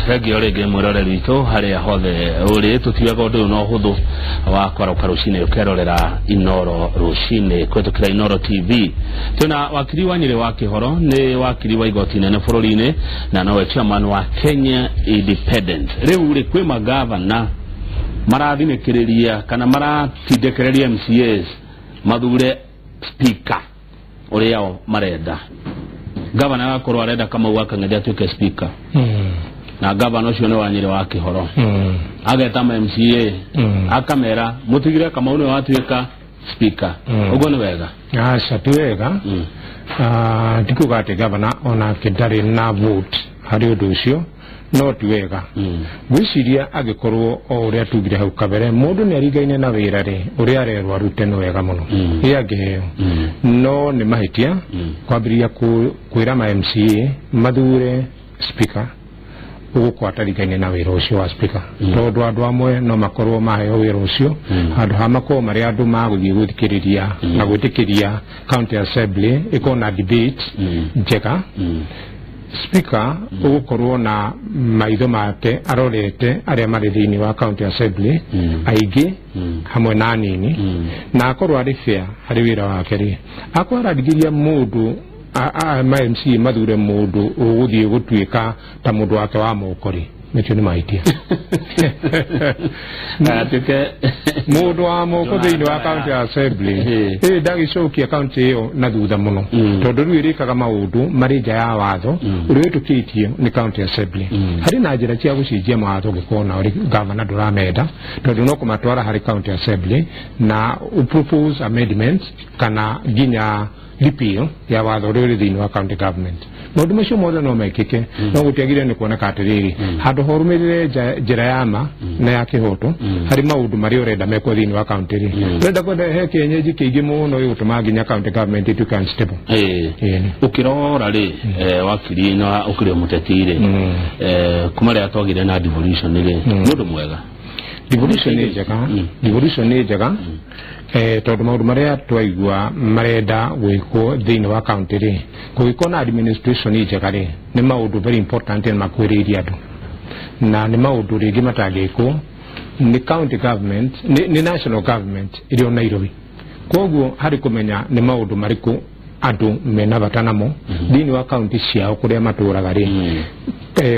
Thengio rĩngĩ mwĩroreri witũ harĩa hothe ũrĩ, tũtiugaga ũndũ ũyũ na ũhũthũ wa kwarũka rũcinĩ ũkerorera Inoro rũcinĩ kũhetũkĩra Inoro TV. Twĩna wakiri wa Nyĩrĩ wa Kĩhoro, nĩ wakiri wa igoti nene bũrũri-inĩ na nowe chairman wa Kenya Independent. Rĩu rĩ, kwĩ magavana marathinĩkĩrĩria kana maratindĩkĩrĩria MCAs mathure speaker ũrĩa o marenda. Gavana agakorwo arenda Kamau wa Kang'ethe atuĩke speaker, na gavana ũcio nĩ wa Nyĩrĩ wa Kĩhoro, ageta ma MCA, akamera mũtigire Kamau nĩwe watuĩka speaker. Ũguo nĩ wega? Aca, ti wega. Ah, ti kuga atĩ gavana onake ndarĩ na vote harĩ ũndũ ũcio, no ti wega. Ngwĩciria angĩkorwo o ũrĩa tugire hau kabere, mũndũ nĩ aringaine na wĩra rĩ, ũrĩa arerwo arute nĩ wega mũno ĩ angĩheo, no nĩ mahĩtia kwambĩrĩria kwĩra ma MCA mathure speaker ũgũkorwo ataringaine na wĩra ũcio wa speaker, tondũ andũ amwe no makorwo maheo wĩra ũcio handũ ha makorwo marĩ andũ magũthiĩ gũthikĩrĩria na gwĩtĩkĩria county assembly ĩkorwo na debate njega. Speaker ũgũkorwo na maitho make arorete arĩa marĩ thĩinĩ wa county assembly, aingĩ hamwe na anini, na akorwo arĩ fair harĩ wĩra wake rĩ, akorwo ararigĩria mũndũ ma MCA mathure mũndũ ũgũthiĩ gũtuĩka ta mũndũ wake wa moko rĩ, nĩkĩo nĩ mahĩtia. Atuĩke mũndũ wa moko thĩinĩ wa county assembly ĩ ndagĩcokia county ĩyo na thutha mũno, tondũ rĩu ĩrĩkaga maũndũ marĩ nja ya watho ũrĩa wĩtũkĩtio nĩ county assembly. Harĩ na njĩra cia gũcenjia mawatho ũngĩkorwo na ũrĩ gavana ndũramenda, tondũ no kũmatwara harĩ county assembly na propose amendments kana nginya repeal ya watho ũrĩa ũrĩ thĩinĩ wa county government. Maũndũ macio mothe no mekĩke, no gũtiagĩrĩire nĩ kuoneka atĩrĩrĩ, handũ ha ũrũmĩrĩre njĩra ya ma na ya kĩhoto harĩ maũndũ marĩa ũrenda mekwo thĩinĩ wa county rĩ, ũrenda kwenda he kĩenyenji kĩingĩ mũno gĩgũtũma nginya county government ĩtuĩke unstable. Ĩni. Ũkĩrora rĩ, wakiri na ũkĩrĩ o mũteti rĩ, kuma rĩrĩa twagire na devolution rĩ, nĩ ũndũ mwega? Devolution nĩ njega. Devolution nĩ njega, tondũ maũndũ marĩa twaigua marenda gwĩkwo thĩinĩ wa county rĩ, kũgĩkorwo na administration njega rĩ, nĩ maũndũ very important na makuhĩrĩirie andũ, na nĩ maũndũ rĩngĩ matangĩkwo nĩ county government, nĩ national government ĩrĩ o Nairobi. Koguo harĩ kũmenya nĩ maũndũ marĩkũ andũ mena bata namo thĩinĩ wa county ciao kũrĩa matũraga rĩ,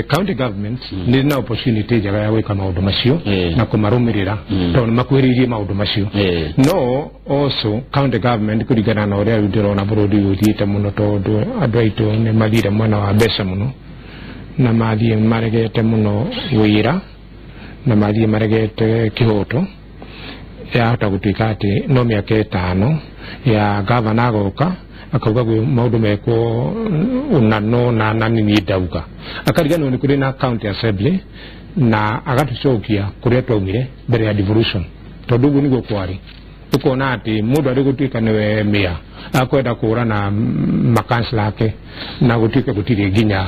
county government nĩ na opportunity njega ya gwĩka maũndũ macio na kũmarũmĩrĩra, tondũ nĩ makuhĩrĩirie maũndũ macio. No also county government, kũringana na ũrĩa rĩu ndĩrona bũrũri ũyũ ũthiĩte mũno, tondũ andũ aitũ nĩ mathire mwena wa mbeca mũno na mathiĩ maregete mũno wĩra na mathiĩ maregete kĩhoto, yahota gũtuĩka atĩ no mĩaka 5 ya gavana agoka akauga gwĩ maũndũ mekwo ũna no na nĩ niĩ ndauga, akariganĩrwo nĩ kũrĩ na county assembly na agatũcokia kũrĩa twaumire mbere ya devolution, tondũ ũguo nĩguo kwarĩ. Ũkona atĩ mũndũ arĩ gũtuĩka nĩwe mĩa akwenda kũrana makansela ake na gũtuĩke gũtirĩ nginya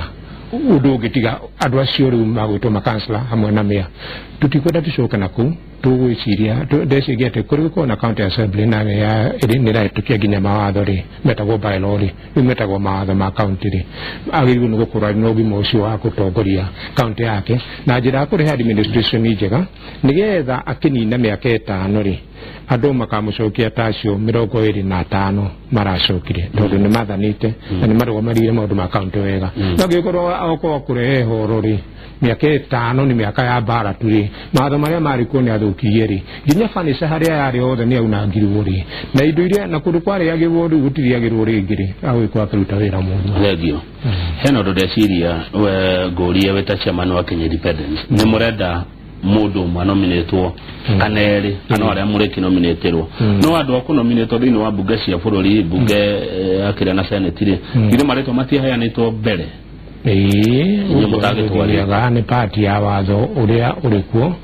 ũndũ ũngĩ tiga andũ acio rĩu magwĩtwo makansela hamwe na mĩa. Tũtikwenda tũcoke na kũu. Tũgwĩciria, ndeciria atĩ kũrĩ gũkorwo na county assembly na nĩ ĩrahĩtũkia nginya mawatho rĩ metagwo bylaw rĩ, rĩu metagwo mawatho ma county rĩ, agĩrĩirwo nĩ gũkorwo arĩ na ũgima ũcio wa gũtongoria county yake na njĩra ya kũrehe administration njega, nĩgetha akĩnina mĩaka 5 rĩ, andũ makamũcokia ta acio 25 maracokire, tondũ nĩ mathanĩte na nĩ marũgamĩrĩire maũndũ ma county wega. No angĩkorwo okorwo kũrehe horo rĩ, mĩaka 5 nĩ mĩaka ya mbara tu rĩ, mawatho marĩa marĩ kuo nĩ athũkirie rĩ, nginya furniture harĩa yarĩ yothe nĩ aunangirwo rĩ, na indo iria na kũndũ kwarĩagĩrwo rĩu gũtirĩagĩrwo rĩngĩ rĩ, agũgĩkorwo akĩruta wĩra mũru. Thengio. Hena ũndũ ndeciria we ngũrie wĩ ta chairman wa Kenya Independence. Nĩ mũrenda mũndũ ũmwe nominatwo kana erĩ kana arĩa mũrĩki nominatĩrwo, no andũ a kũnominatwo thĩinĩ wa mbunge cia bũrũri, mbunge ya kĩrĩa na senate rĩ, githĩ marĩtwa matiheanĩtwo mbere? Ĩĩ. Inyuĩ mũtagĩtwarĩte. Ũthiaga nĩ pati ya watho ũrĩa ũrĩ kuo,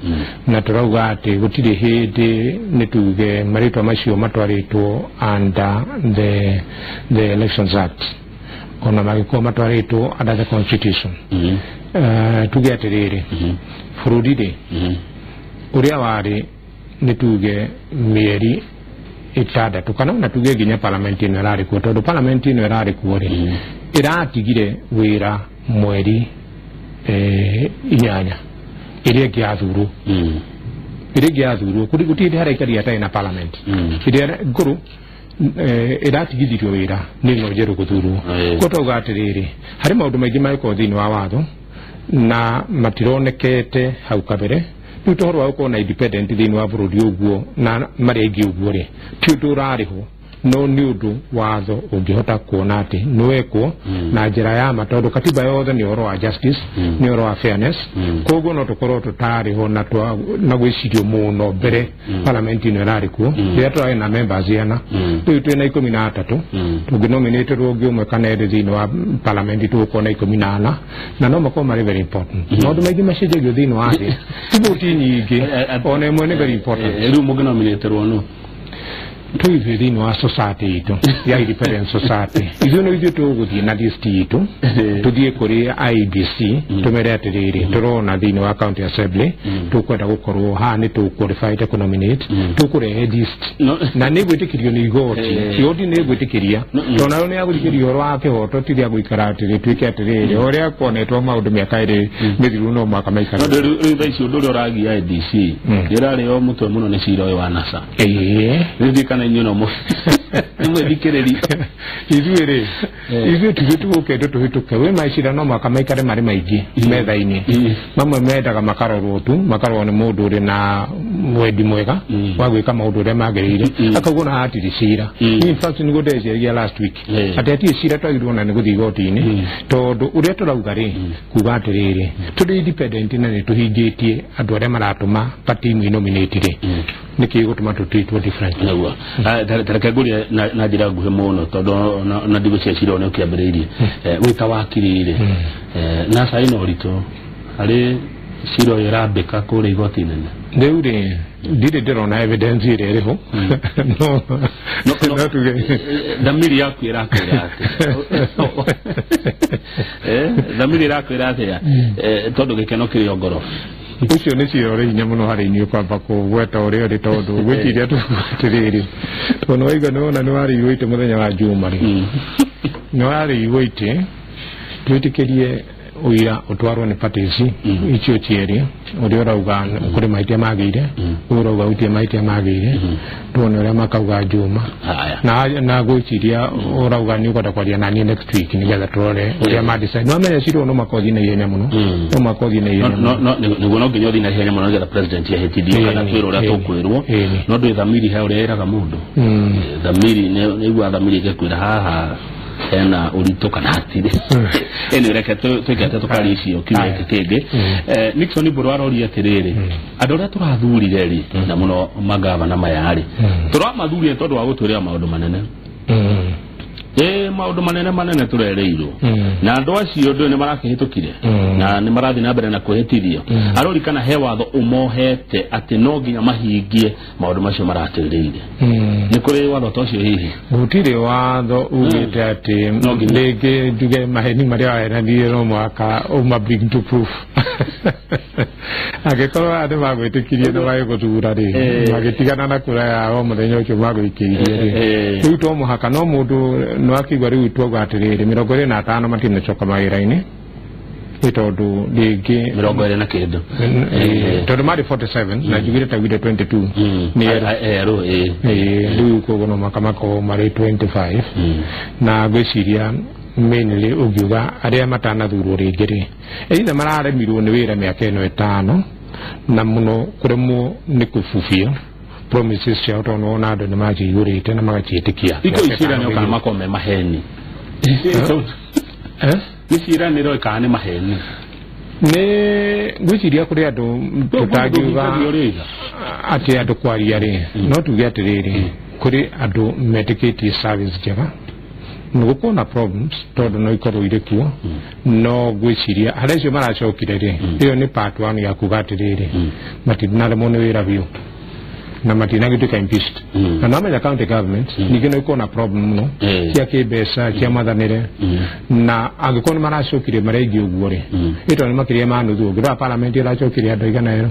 na tũrauga atĩ gũtirĩ hĩndĩ nĩ tuge marĩtwa macio matwarĩtwo under the Elections Act, ona magĩkorwo matwarĩtwo under the constitution. Tuge atĩrĩrĩ, bũrũri rĩ, ũrĩa warĩ nĩ tuge mĩeri 6 kana ona tuge nginya parliament ĩno ĩrarĩ kuo, tondũ parliament ĩno ĩrarĩ kuo rĩ, ĩratigire wĩra mweri 8 ĩrĩa ĩngĩ yathurwo ĩrĩa ĩngĩ yathurwo gũtirĩ hĩndĩ haraikaria atarĩ na parliament ĩrĩa ngũrũ ĩratigithirio wĩra nĩ ĩno njerũ gũthurwo. Koguo twauga atĩrĩrĩ, harĩ maũndũ maingĩ mangĩkorwo thĩinĩ wa watho na matironekete hau kabere. Rĩu ũhoro wa gũkorwo na independent thĩinĩ wa bũrũri ũguo na marĩa ingĩ ũguo rĩ, ti ũndũ ũrarĩhwo, no nĩ ũndũ watho ũngĩhota kuona atĩ nĩ wekwo na njĩra ya ma, tondũ katiba yothe nĩ ũhoro wa justice, nĩ ũhoro wa fairness. Koguo no tũkorwo tũtarĩho na gwĩcirio mũno mbere parliament ĩno ĩrarĩ kuo rĩrĩa tũrarĩ na members 100, rĩu twĩna 13, tũngĩnominĩtĩrwo ũngĩ ũmwe kana erĩ thĩinĩ wa parliament tũgũkorwo na 14, na no makorwo marĩ very important. Maũndũ maingĩ macenjagio thĩinĩ wa thĩ, ti voti nyingĩ, ona ĩmwe nĩ very important. Rĩu mũngĩnominĩtĩrwo nũ? Tũithuĩ thĩinĩ wa society itũ ya independent society, ithuĩ no ithuĩ tũgũthiĩ na list itũ tũthiĩ kũrĩ IEBC tũmere atĩrĩrĩ, tũrona thĩinĩ wa county assembly tũkwenda gũkorwo haha nĩ tũ-qualified to nominate, tũkũrehe list na nĩ gwĩtĩkĩrio nĩ igoti, igoti nĩ gwĩtĩkĩria tondũ narĩo nĩ agũthikĩria ũhoro wa kĩhoto, ti rĩa gũikara atĩrĩ tuĩke atĩrĩrĩ ũrĩa kuonetwo maũndũ mĩaka ĩrĩ mĩthiru no mwaka maikara. Rĩu thaa ici ũndũ ũrĩa ũragia IEBC ĩrarĩo mũtwe mũno nĩ cira ũyũ wa NASA. Rĩu kana inyuĩ no mwĩthikĩrĩrio ithuĩ rĩ, ithuĩ tithuĩ tũgũkĩte tũhĩtũke wĩ macira no mwaka maikare marĩ maingĩ metha-inĩ. Mamwe mendaga makarorwo tu, makarorwo nĩ mũndũ ũrĩ na mwendi mwega wa gwĩka maũndũ ũrĩa magĩrĩire, akauga ona hatirĩ cira. In fact nĩguo ndeciragia last week atĩ hatirĩ cira twagĩrĩirwo ona nĩ gũthiĩ igoti-inĩ, tondũ ũrĩa tũrauga rĩ, kuga atĩrĩrĩ, tũrĩ independent na nĩ tũhingĩtie andũ arĩa maratũma party imwe nominate rĩ, nĩkĩ gũtũma tũtwĩtwo different? Nĩguo tareke ngũrie na njĩra nguhĩ mũno, tondũ na ndigũcia cira nĩ ũkĩambĩrĩirie wĩta wakiri rĩ, NASA ĩna ũritũ harĩ cira ũyũ ĩrambĩka kũrĩa igoti inene? Rĩu rĩ, ndirĩ ndĩrona evidence ĩrĩa ĩrĩ ho, no tuge thamiri yaku ĩrakwĩra atĩa? Thamiri ĩrakwĩra atĩa? Tondũ gĩkeno kĩrĩ o ngoro. Ũcio nĩ cira ũrĩ hinya mũno harĩ inyuĩ kwamba kũgweta ũrĩa ũrĩ, tondũ gwĩciria atĩrĩrĩ, tondũ nĩwaigua nĩwona nĩwarĩirwo itĩ mũthenya wa Juma rĩ, nĩwarĩirwo itĩ twĩtĩkĩrie ũira ũtwarwo nĩ parties icio cierĩ, ũrĩa ũrauga kũrĩ mahĩtia magĩire, ũyũ ũrauga gũtirĩ mahĩtia magĩire, tuone ũrĩa makauga Juma. Na gwĩciria ũrauga nĩ ũkwenda kwaria naniĩ next week nĩgetha tũrore ũrĩa ma decide. Nĩwamenya cira ũyũ no mũhaka ũthiĩ na ihenya mũno, no mũhaka ũthiĩ na ihenya mũno. Nĩguo no nginya ũthiĩ na ihenya mũno nĩgetha president ahĩtithio kana twĩrwo ũrĩa tũkwĩrwo, no ndũĩ thamiri he ũrĩa ĩraga mũndũ. Thamiri nĩiguaga thamiri ĩgĩkwĩra haha hena ũritũ kana hatirĩ. Anyway, reke twĩke tũkaria icio kiumia gĩkĩ kĩngĩ. Nixon Mbũrũ aroria atĩrĩrĩ, andũ arĩa tũrathurire rĩ, na mũno magavana maya rĩ, tũramathurire tondũ wa gũtwĩrĩra maũndũ manene. Maũndũ manene manene tũrereirwo na andũ acio ndũĩ nĩ marakĩhĩtũkire na nĩ marathiĩ na mbere na kwĩhĩtithio. Arori kana he watho ũmohete atĩ no nginya mahingie maũndũ macio maratwĩrĩire. Nĩ kũrĩ watho ta ũcio hihi? Gũtirĩ watho ugĩte atĩ rĩngĩ njuge maheni marĩa waheanire no mũhaka ũma bring to proof. Angĩkorwo aya nĩ magwĩtĩkirie na magĩgũthura rĩ, magĩtigana na kura yao mũthenya ũcio magũikĩirie rĩ, rĩu to mũhaka no mũndũ no akĩigua rĩu twauga atĩrĩrĩ 25 matinacoka mawĩra-inĩ nĩ tondũ rĩngĩ 20 na kĩndũ, tondũ marĩ 47 na njugire taugire 22 nĩ erũ, rĩu koguo no mũhaka makorwo marĩ 25. Na ngwĩciria mainly ũngiuga arĩa matanathurwo rĩngĩ rĩ, either mararemirwo nĩ wĩra mĩaka ĩno 5 na mũno kũremwo nĩ kũbubia promises ciao, tondũ nĩwona andũ nĩ maciihũrĩte na magaciĩtĩkia. Ikũ ciĩranĩro kana makorwo me maheni? Nĩ ciĩranĩro kana nĩ maheni? Nĩ ngwĩciria kũrĩ andũ tũtangiuga atĩ andũ kwaria rĩ, no tuge atĩrĩrĩ, kũrĩ andũ metĩkĩtie service njega, nĩ gũkorwo na problems tondũ no ikorwo irĩ kuo, no ngwĩciria harĩa acio maracokire rĩ, ĩyo nĩ part 1 ya kuga atĩrĩrĩ, matinaremwo nĩ wĩra biũ na matinagĩtuĩka impeached. Na namenya county government ningĩ no ikorwo na problem mũno cia kĩmbeca, cia mathanĩre, na angĩkorwo nĩ maracokire marĩa aingĩ ũguo rĩ, ĩtondũ nĩ makĩria ma nuthu, ũngĩrora parliament ĩracokire andũ aigana erũ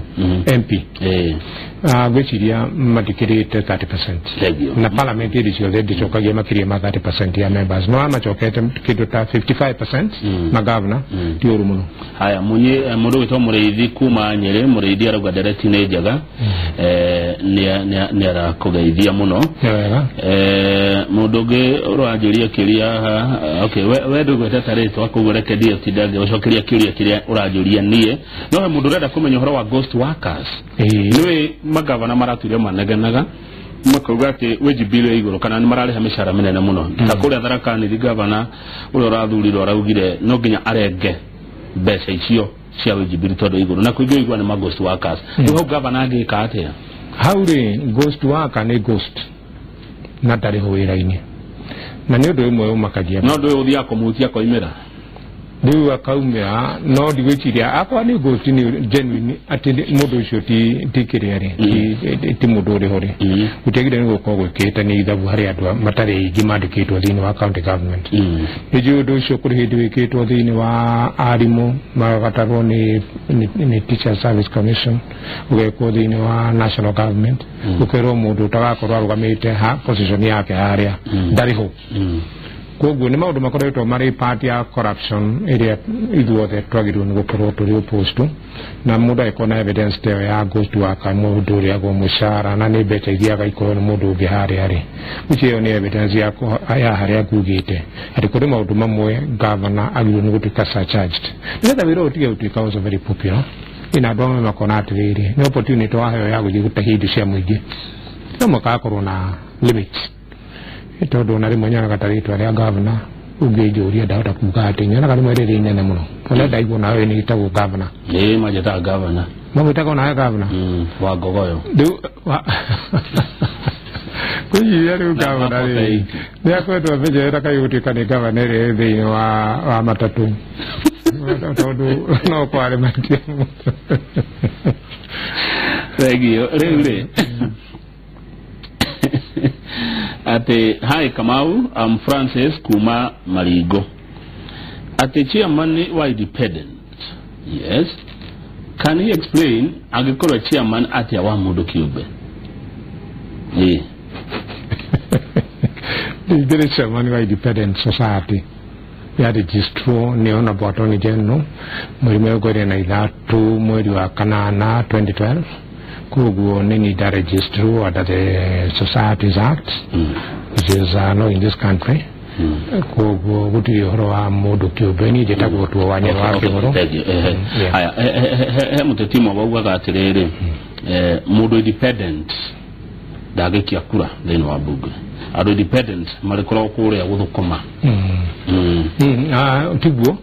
MP. Ngwĩciria matikĩrĩte 30%. Na parliament ĩrĩ ciothe ndĩcokagia makĩria ma 30% ya members. No amacokete kĩndũ ta 55% magavana, ti ũru mũno. Haya, munyi mundu witwo Mũrĩithi kuma Nyĩrĩ, Mũrĩithi arauga ndereti nĩ njega, nĩ arakũgeithia mũno. Nĩ wega. Mũndũ ũngĩ ũranjũria kĩũria haha, okay, we ndũgwetete rĩtwa, koguo reke ndiĩ tinda ngĩgũcokeria kĩũria kĩrĩa ũranjũria niĩ. No he mũndũ ũrenda kũmenya ũhoro wa ghost workers. Nĩwĩ magavana maratuire manegenaga makauga atĩ wage bill ĩ igũrũ kana nĩ mararĩha mĩcara mĩnene mũno, ta kũrĩa Tharaka Nithi gavana ũrĩa ũrathurirwo araugire no nginya arenge mbeca icio cia wage bill tondũ igũrũ, na kũingĩ igua nĩ ma ghost workers. Rĩu hau gavana angĩka atĩa? Hau rĩ, ghost worker nĩ ghost na ndarĩ ho wĩra-inĩ, na nĩ ũndũ ũmwe ũmakagia. No ndũ ũyũ ũthiaga kũmutia koimĩra. Rĩu akaumĩra, no ndigwĩciria akwa nĩ ghost nĩ genuine atĩ mũndũ ũcio ti kĩrĩa rĩ, ti mũndũ ũrĩ ho rĩ, gũtiagĩrĩire nĩ gũkorwo gwĩkĩte nĩ ithabu harĩ andũ matarĩ aingĩ mandĩkĩtwo thĩinĩ wa county government. Nĩ njũĩ ũndũ ũcio kũrĩ hĩndĩ wĩkĩtwo thĩinĩ wa arimũ magatarwo nĩ Teacher Service Commission, ũgekwo thĩinĩ wa national government, ũkerwo mũndũ ũtagakorwo arũgamĩte ha position yake harĩa ndarĩ ho. Koguo nĩ maũndũ makoretwo marĩ part ya corruption ĩrĩa ithuothe twagĩrĩirwo nĩ gũkorwo tũrĩ opposed to, na mũndũ angĩkorwo na evidence ta ĩyo ya ghost worker, mũndũ ũrĩagwo mũcara na nĩ mbeca ithiaga ikorwo nĩ mũndũ ũngĩ harĩa rĩ, icio ĩyo nĩ evidence ya harĩa ngugĩte atĩ kũrĩ maũndũ mamwe governor agĩrĩirwo nĩ gũtuĩka surcharged nĩgetha wĩra ũyũ ũtige gũtuĩka also very popular. Ĩna andũ amwe makona atĩrĩrĩ, nĩ opportunity waheo ya gũthiĩ gũtahia indo cia mũingĩ, no mũhaka hakorwo na limits, tondũ ona rĩmwe nyonaga ta rĩtwa rĩa governor ũngĩnjũria ndahota kuga atĩ nyonaga rĩmwe rĩrĩ inene mũno, ona ndaigua nawe nĩ ĩtagwo governor. Ĩĩ, manjĩtaga governor. Magwĩtaga onawe governor? Wa Ngogoyo. Rĩu kwĩciria rĩu governor rĩ nĩ akoretwo amenyerera kaĩ gũtuĩka nĩ governor ĩrĩa ĩ thĩinĩ wa matatũ, tondũ no kwarĩ matia. Thengio. Rĩu rĩ, atĩ hi Kamau, I'm Francis kuma Marigo, atĩ chairman wa independent, yes, can he explain angĩkorwo chairman atĩa wa mũndũ kĩũmbe? Ĩĩ. Ndingĩrĩ chairman wa independent society ya registrwo nĩ Honorable Attorney General mweri 23 mweri wa kanana 2012. Koguo nĩ niĩ ndaregistrwo under the Societies Act, which is law in this country. Koguo gũtirĩ ũhoro wa mũndũ kĩũmbe, niĩ njĩtagwo tuo wa Nyero wa Kĩhoro. Thank you. Yeah. Haya, he mũteti ũmwe waugaga atĩrĩrĩ, mũndũ independent ndangĩikia kura thĩinĩ wa bunge, andũ independent marĩkoragwo kũrĩa gũthũkũma. Tiguo,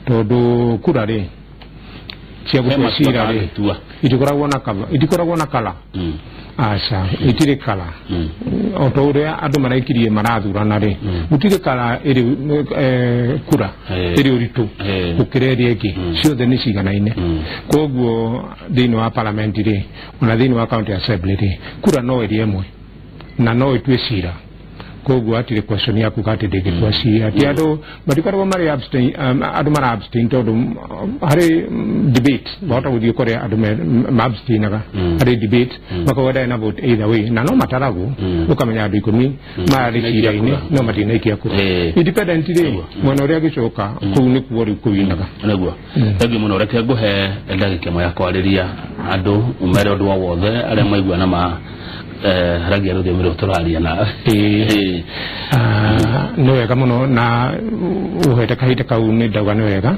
tondũ kura rĩ cia He gũtua matua cira rĩ magĩtua. Itikoragwo na kala, itikoragwo na kala. Aca, itirĩ kala. O ta ũrĩa andũ maraikirie marathurana rĩ, gũtirĩ kala ĩrĩ kura ĩrĩ ũritũ gũkĩra ĩrĩa ĩngĩ, ciothe nĩ ciganaine. Koguo thĩinĩ wa parliament rĩ, ona thĩinĩ wa county assembly rĩ, kura no ĩrĩ ĩmwe na no ĩtue cira. Koguo hatirĩ question ya kuga atĩ ndĩngĩtua cira. Ti andũ matikoragwo marĩ abstain, andũ mara abstain tondũ harĩ debate wahota gũthiĩ kũrĩa andũ ma abstainaga harĩ debate, makauga ndarĩ na vote either way, na no mataragwo ũkamenya andũ 10 mararĩ cira-inĩ no matinaikia kura. Independent rĩ, mwena ũrĩa agĩcoka kũu nĩkuo rĩu kũwinaga. Nĩguo, thengiũ mũno. Reke ngũhe ndagĩka ĩmwe ya kwarĩria andũ, ũmere ũndũ o wothe arĩa maigua na ma haragia rũthiomi rũrũ tũraria na. Nĩ wega mũno na ũhete kahinda kau, nĩ ndauga nĩ wega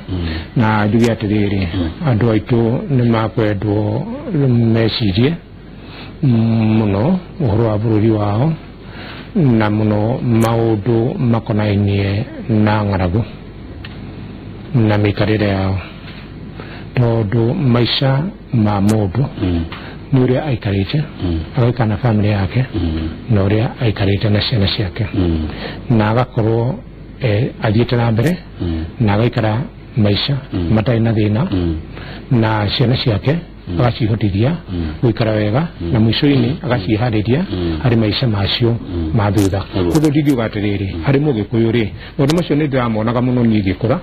na njuge atĩrĩrĩ, andũ aitũ nĩ makwendwo mecirie mũno ũhoro wa bũrũri wao na mũno maũndũ makonainie na ng'aragu na mĩikarĩre yao, tondũ maica ma mũndũ nĩ ũrĩa aikarĩte, agaikara na famĩlĩ yake na ũrĩa aikarĩte na ciana ciake, na agakorwo athiĩte na mbere na agaikara maica matarĩ na thĩna na ciana ciake. agacihotithia gũikara wega na mũico-inĩ agaciharĩria harĩ maica macio ma thutha. Koguo ndingiuga atĩrĩrĩ, harĩ mũgĩkũyũ rĩ, maũndũ macio nĩ ndĩramonaga mũno niĩ ngĩkũra,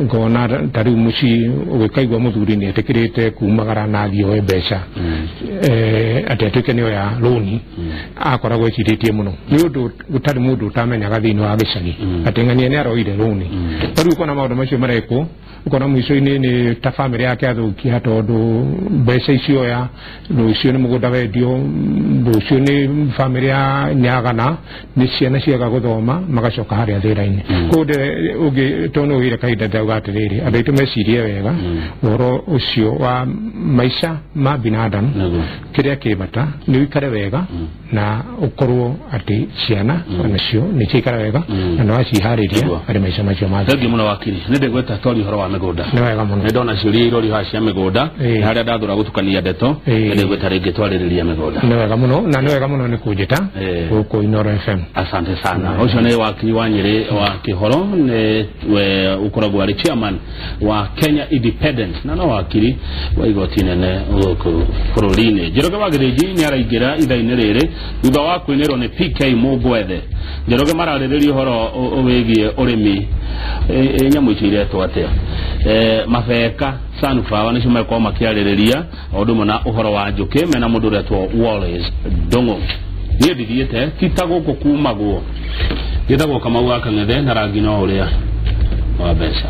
ngona ta rĩu mũciĩ ũgĩkaigua mũthuri nĩ etĩkĩrĩte kumagara na athiĩ oe mbeca, atĩ atuĩke nĩ oya rũni, akoragwo ecirĩtie mũno nĩ ũndũ gũtarĩ mũndũ ũtamenyaga thĩinĩ wa gĩcagi atĩ ng'ania nĩ aroire rũni. Ta rĩu ũkona maũndũ macio marekwo, ũkona mũico-inĩ nĩ ta bamĩrĩ yake athũkia, tondũ mbeca icio oya rũciũ nĩ mũgũnda wendio, rũciũ nĩ bamĩrĩ ya nyagana, nĩ ciana ciaga gũthoma, magacoka harĩa thĩra-inĩ. Koguo ũngĩ tondũ nĩ ũgĩire kahinda ndauga atĩrĩrĩ, andũ aitũ mecirie wega ũhoro ũcio wa maica ma binadamu. Kĩrĩa kĩ bata nĩ ũikare wega na ũkorwo atĩ ciana onacio nĩ ciaikara wega na nĩ waciharĩria harĩ maica macio ma Thengiũ mũno wakiri, nĩ ndĩgwĩta twari ũhoro wa mĩgũnda. Nĩ wega mũno. Nĩ ndona ciũria irorio haha cia mĩgũnda na harĩa ndathũra gũtukania ndeto, nĩ ndĩgwĩta rĩngĩ twarĩrĩria mĩgũnda. Nĩ wega mũno, na nĩ wega mũno nĩ kũnjĩta gũkũ Inooro FM. Asante sana. Ũcio nĩ wakiri wa Nyĩrĩ wa Kĩhoro, nĩ we ũkoragwo arĩ chairman wa Kenya Independence na no wakiri wa igoti nene gũkũ bũrũri-inĩ. Njoroge wa Gĩthĩnji nĩ araingĩra ithaa-inĩ rĩrĩ thutha wa kwĩnĩrwo nĩ PK Mũngwethe. Njoroge mararĩrĩria ũhoro wĩgiĩ ũrĩmi. Nyamũ icio iretwo atĩa? Mabeka sunflower nĩcio megũkorwo makĩarĩrĩria, o ũndũ ũmwe na ũhoro wa njũkĩ mena mũndũ ũretwo Wallace Ndung'u. Niĩ ndithiĩte ti ta gũkũ kumagwo, gĩtagwo Kamau wa Kang'ethe na rangi no ũrĩa wa mbeca.